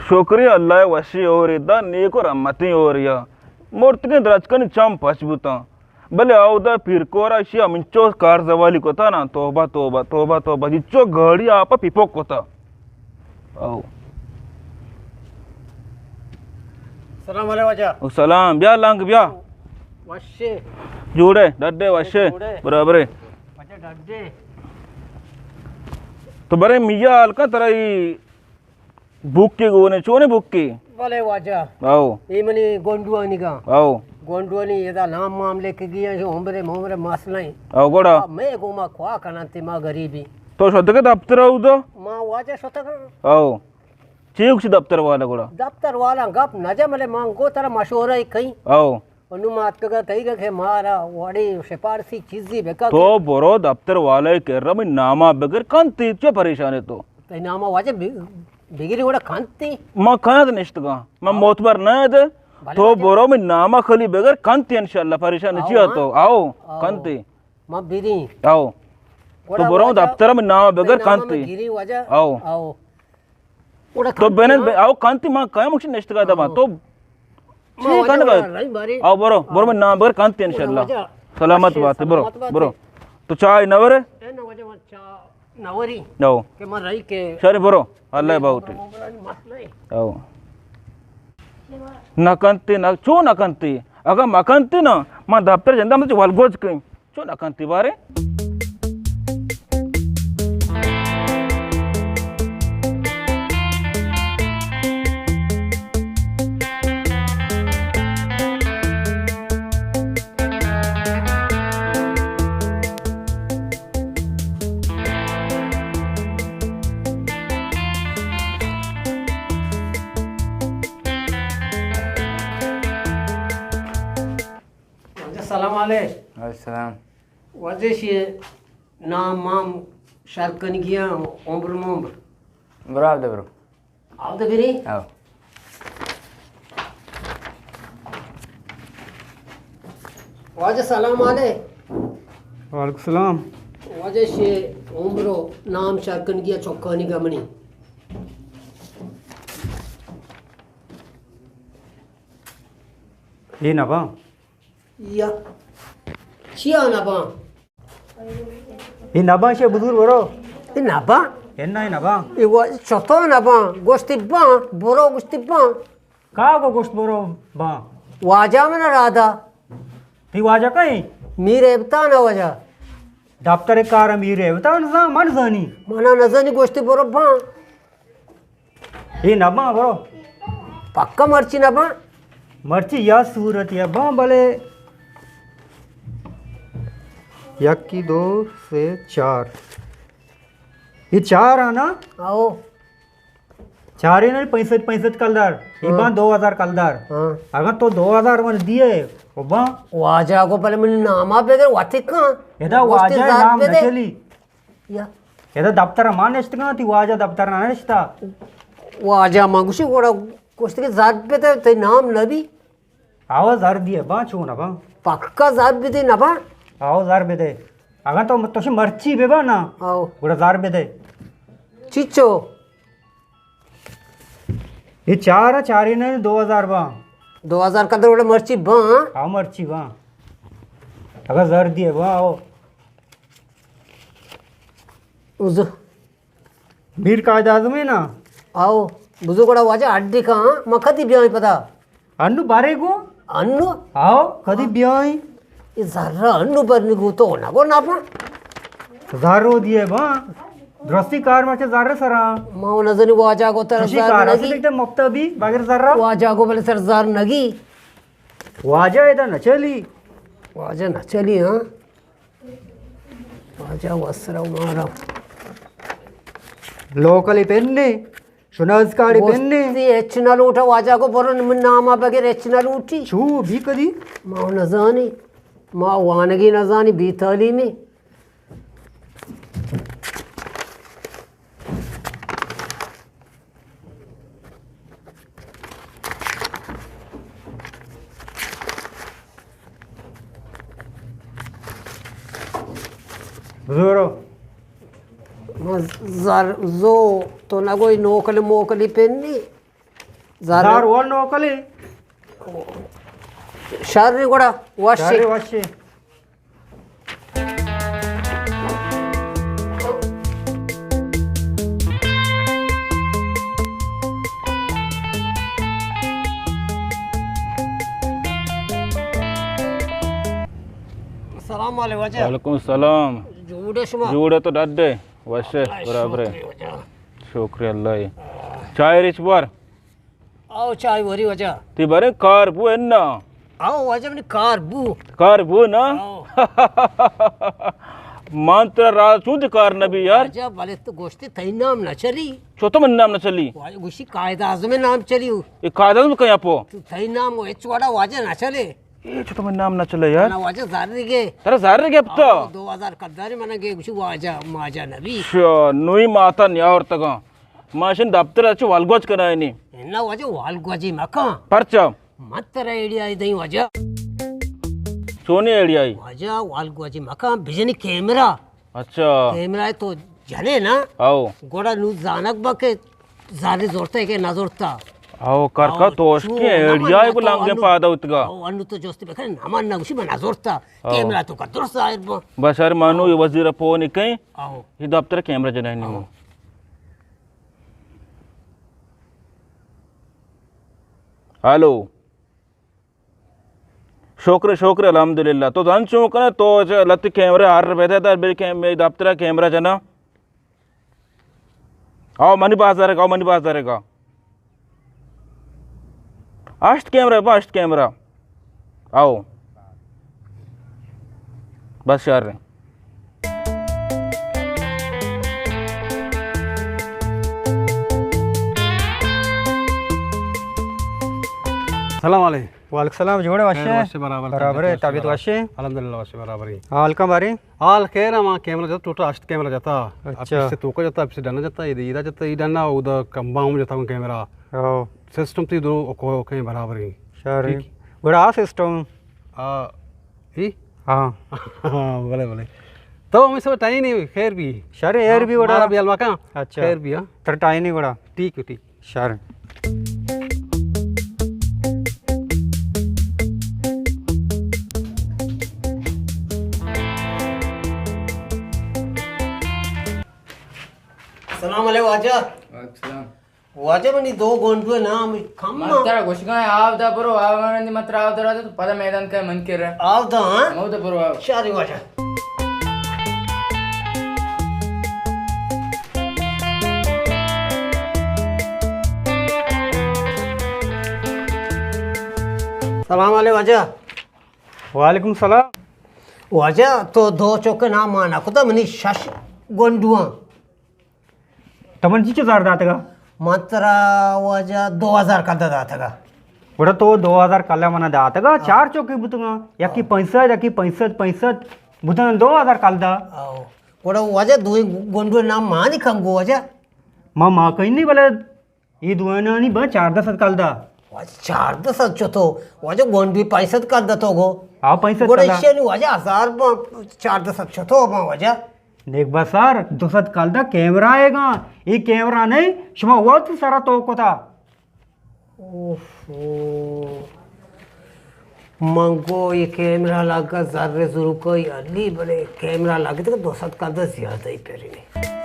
شکری اللہ ءِ وشیں ہورے دا، نیک و رحمتیں ہورے ءَ۔ مرتگیں درچکانی چم پچ بوتاں۔ بلے اودا پیرکور ءَ ایشی ءَ ہمینچو کار زوالی کتا نا، توبہ، توبہ، توبہ، توبہ، ہچو گاڑی آپ ءَ پپک کتا۔ او۔ سلام علیکم واجہ۔ او سلام، بیا لنگ بیا۔ وشے۔ جوڑے، ڈڈے وشے۔ جوڑے۔ برابرے۔ واجہ ڈڈے۔ تو برے میا حال کن ترا ای بوکے گونے، چونے بوکے؟ بلے واجہ۔ او۔ اے منی گونڈوانی گا۔ او۔ گونڈوانی ادا نام مام لکھ گیا، عمر، عمر مسئلہ ہیں۔ او گڑا۔ آ، میں گوما کوا کنن تے ما غریبی۔ تو شتگے دفتر اودا؟ ما واجہ شتگاں۔ او۔ چی گوشی دفتر والا گڑا؟ دفتر والا گپ نہ جا، ملے من گو ترا مشورہ کئی۔ او۔ انو ما اتکگا تئی گا کہ مارا وڑی سفارشی چیزی بکا تو کہ برو دفتر والا کرا من ناما بگر کنتی، چو پریشان ہے تو؟ تئی ناما واجہ بی-، بگری گڑا کنتی؟ ما کنا تو نشتگا، ما او۔ معتبر نہ دے۔ بلے تو واجہ۔ برو من ناما خلی بگر کنتی انشاءاللہ، پریشان او، چیا ہاں۔ تو؟ آؤ، او۔ کنتی۔ ما بیدی۔ آؤ۔ گڑا تو برو واجہ، دفتر من ناما بگر تئی ناما کنتی۔ گری واجہ۔ آؤ۔ آؤ۔ گڑا تو کنتی بنن ہاں۔ بے-، آؤ کنتی ما کایا مکشی نشتگا دبا۔ آؤ۔ تو ما چی واجہ کنگا؟ گڑا رہی باری۔ آؤ برو، برو آؤ۔ من نام بگر کنتی گڑا انشاءاللہ۔ واجہ۔ سلامت اچھے، بات، برو، سلامت بات۔ برو۔ تو چائے نورے؟ اے نہ واجہ من چا نوری۔ نو۔ کہ من رہی کہ شر برو، اللہ باوٹی۔ مسئلہ۔ آؤ۔ نہ کنتی، نہ، چو نہ کنتی؟ اگر ما کنتی نا، ما دفتر جندا مجھے ولگوج کہیں۔ چون اکنتی بارے؟ واجہ سلام علیک۔ وعلیکم السلام۔ واجہ شی نام مام شر کنگیاں عمر ممر۔ برو آپ دے برو۔ آپ دے بری؟ آؤ۔ واجہ سلام علیک۔ وعلیکم السلام۔ واجہ شی عمر و نام شر کنگیاں چکانی گمنی۔ یہ نبا۔ یا۔ چیا نباں؟ اے نباں شے بزور برو۔ اے نباں؟ اے نہ، اے نباں۔ اے وا-، چطور نباں؟ گوشتی باں، برو گوشتی باں۔ کا گو گوشت برو باں؟ واجہ من رادا۔ تی واجہ کئیں؟ میر ایبتان واجہ۔ دفتر کار میر ایبتان زان، من زانی۔ منا نزانی گوشتی برو باں۔ اے نباں برو۔ پکا مرچی نباں؟ مرچی یا صورت یا باں، بلے یکی، دو، سے، چار۔ اے چار آنا؟ آؤ۔ چارے نہ، پینسٹھ، پینسٹھ کلدار۔ اے ہاں۔ باں دو ہزار کلدار۔ ہاں۔ اگر تو دو ہزار من دیے، او باں۔ واجہ کو بلے من ناما بگر وتی کن۔ ادا گوشتی واجہ زر نام بدے۔ نہ چلی۔ یا۔ ادا دفتر ما نشتگاں، تی واجہ دفتر نہ نشتا۔ واجہ ما گوشی گوڑا گوشت کہ زر بدے، تی نام نبی۔ آو زر دیے باں، چون باں؟ پکا زر بدے نباں؟ آو زر بدے۔ اگر تو توشی مرچی ببا نا، آو۔ گوڑا زر بدے۔ چیچو؟ اے چار، چاری نے دو ہزار باں۔ دو ہزار قدر وڑا مرچی باں؟ آو مرچی باں۔ اگر زر دیے باں، آو۔ بزو۔ میر قائد اعظم ہے نا؟ آؤ، بزو گڑا واجہ اڈی کا، ہاں؟ ما کدی بیائیں پدا؟ انو بارے گو؟ انو؟ آؤ، کدی بیائیں؟ اے زرہ انو برنی گو تو نہ گو نہ پا۔ زرو دیے با۔ درستی کار مرچے زر سرا۔ ما نزنی واجہ گو تر زر نگی۔ مفتا بھی بغیر زرہ۔ واجہ گو بلے سر زر نگی۔ واجہ ادا نہ چلی۔ واجہ نہ چلی، ہاں۔ واجہ وسرا مارا۔ لوکلی پن نے، شناز کارڈ پن نے۔ گوشتی ہچ نہ لوٹا، واجہ کو برن من ناما بغیر ہچ نہ لوٹی۔ چو بی کدی؟ ما نزانی، ما وانگی نزانی، بی تعلیمی۔ بزورو۔ ما زر زو تو نگوی نوکل موکلی پنی۔ زار۔ زار ول نوکلی۔ شر گڑا وشی۔ شر وشی۔ سلام علیکم واجہ۔ وعلیکم السلام۔ جوڑ ئے شما؟ جوڑ ئے تو ڈڈ ئے۔ وش ئے؟ اللہ برابر ئے۔ شکر واجہ۔ شکر اللہ ئے۔ چائے ریچ بار۔ آؤ چائے وری واجہ۔ تی باریں کار بو انا؟ آؤ واجہ منی کار بو۔ کار بو نا؟ آؤ۔ من ترا راز چون تی کار نبی یار؟ واجہ بلے تو گوشتے تئی نام نہ چلی۔ چو تو من نام نہ چلی؟ واجہ گوشی قائد اعظم نام چلی۔ اے قائد اعظم کیا پو؟ تو تئی نام و ہچ وڑا واجہ نہ چلے۔ اے چو تو من نام نہ چلے یار؟ نا واجہ زر گے۔ ترا زر گپتا؟ آؤ، دو ہزار کلداری من گے گوشی واجہ ماجہ نبی۔ شا، نوئی ماتا نیاورتگاں۔ ما اشن دپتر ءَ چہ ولگوج کنائینی۔ اناں واجہ ولگوجی مکن۔ پرچا؟ من ترا ایڈیائی دئیں واجہ۔ چونیں ایڈیائی؟ واجہ ولگوجی مکن، بجنی کیمرہ۔ اچھا۔ کیمرہ تو جنے نا؟ او۔ گڑا نو زانگ با کہ زانی زورتا کہ نہ زورتا۔ او کرکا او، تو اشکیں ایڈیائی کو لانگے پادا اتگا۔ او، انو تو جست بکن، نہ من نہ گوشی من نہ زورتا۔ او۔ کیمرہ تو کا درست ظاہر با۔ بس یار مانو یہ وزیر پون کہیں۔ او۔ یہ دپتر کیمرہ جنائینی او۔ مو۔ ہلو۔ شکر، شکر، الحمدللہ۔ تو زن چون کنے؟ تو چہ لتی کیمرہ ہر بدے در بری کیم-، دپتر کیمرہ جنا۔ آؤ منی بازار کا، آؤ منی بازار کا۔ ہشت کیمرہ با، ہشت کیمرہ۔ آؤ۔ بس شر۔ سلام علیکم۔ وعلیکم السلام، جوڑ ئے؟ وش ئے؟ خیر، وش ئے، برابر، برابر ئے، طبیعت وش ئے؟ الحمدللہ، وش ئے، برابر ئے۔ حال کن باریں؟ حال خیر ئے، ما کیمرہ جتا، ٹوٹل ہشت کیمرہ جتا۔ اچھا۔ پیسے توکا جتا، پیسے ڈنا جتا، ادا، ادا جتا، ادا ڈنا، ادا کمبا ہم جتا کیمرہ۔ او۔ سسٹم تی دو اوکے، اوکے، برابر ئے۔ شر۔ ٹھیک۔ گڑا آ سسٹم؟ آ، ای؟ ہاں۔ ہاں، بلے، بلے۔ تو ہمیں سب ٹائم نہیں، خیر بی۔ شر، خیر بی ہاں، گڑا۔ مارا بی الماکا۔ اچھا۔ خیر بی، ہاں۔ تر ٹائم نہیں گڑا۔ ٹھیک ہے، ٹھیک۔ شر۔ سلام علیکم واجہ۔ وعلیکم السلام۔ واجہ منی دو گونڈو نام کم من آ۔ ترا گوشگاں آو دا برو، آو من رندی من ترا آو دا تو پدا میدان کا من کر رہا۔ آو دا، ہاں؟ آو دا برو آو۔ شاری واجہ۔ سلام علیکم واجہ۔ وعلیکم سلام۔ واجہ تو دو چوکے نام مانا کتا، منی شش گونڈواں۔ تو من چیچو زر داتگا؟ من ترا واجہ دو ہزار کلدہ داتگا۔ گڑا تو دو ہزار کلدہ منا داتگا، ہاں۔ چار چوکے بوتگا، یکی ہاں۔ پنچ سد، یکی پنچ سد، پنچ سد بوتگا دو ہزار کلدہ۔ آؤ۔ گڑا واجہ دوئیں گونڈو نام مانی کم گو واجہ۔ ما، ما کہیں نہیں، بلے یہ دوئینانی با چاردہ سد کلدہ۔ واجہ چاردہ سد چتو؟ واجہ گونڈوی پنچ سد کلدہ تو گو۔ آ، پنچ سد گڑا کلدہ۔ ایشی نی واجہ ہزار با چاردہ سد چتو با واجہ۔ نیک بسار، دو سد کلدہ کیمرہ ئے گا۔ اے کیمرہ نہیں، شما وقت سرا تو کتا۔ اوفو۔ من گو اے کیمرہ لگا زر زروکائی علی، بلے کیمرہ لگتے کہ دو سد کلدہ زیادہ ہی پرینے۔